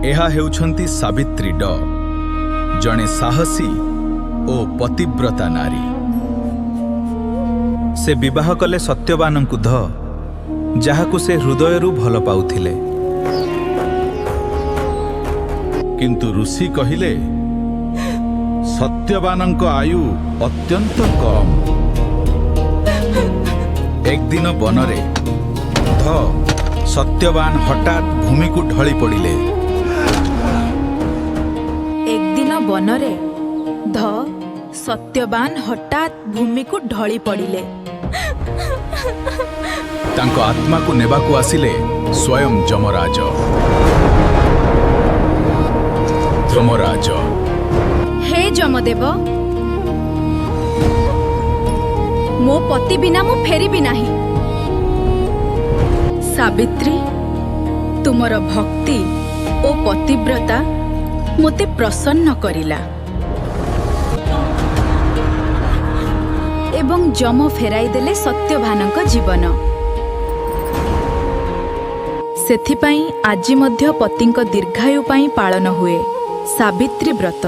ଏହା ହେଉଛନ୍ତି ସାବିତ୍ରୀ ଡ, ଜଣେ ସାହସୀ ଓ ପତିବ୍ରତା ନାରୀ। ସେ ବିବାହ କଲେ ସତ୍ୟବାନଙ୍କୁ ଧ, ଯାହାକୁ ସେ ହୃଦୟରୁ ଭଲ ପାଉଥିଲେ। କିନ୍ତୁ ଋଷି କହିଲେ, ସତ୍ୟବାନଙ୍କ ଆୟୁ ଅତ୍ୟନ୍ତ କମ୍। ଏକଦିନ ବନରେ ଧ ସତ୍ୟବାନ ହଠାତ୍ ଭୂମିକୁ ଢଳି ପଡ଼ିଲେ। ଏକଦିନ ବନରେ ଧ ସତ୍ୟବାନ ହଠାତ୍ ଭୂମିକୁ ଢଳି ପଡ଼ିଲେ। ତାଙ୍କ ଆତ୍ମାକୁ ନେବାକୁ ଆସିଲେ ସ୍ୱୟଂ ଯମରାଜ। ଯମରାଜ, ହେ ଯମଦେବ, ମୋ ପତି ବିନା ମୁଁ ଫେରିବି ନାହିଁ। ସାବିତ୍ରୀ, ତୁମର ଭକ୍ତି ଓ ପତିବ୍ରତା ମୋତେ ପ୍ରସନ୍ନ କରିଲା ଏବଂ ଯମ ଫେରାଇ ଦେଲେ ସତ୍ୟବାନଙ୍କ ଜୀବନ। ସେଥିପାଇଁ ଆଜି ମଧ୍ୟ ପତିଙ୍କ ଦୀର୍ଘାୟୁ ପାଇଁ ପାଳନ ହୁଏ ସାବିତ୍ରୀ ବ୍ରତ।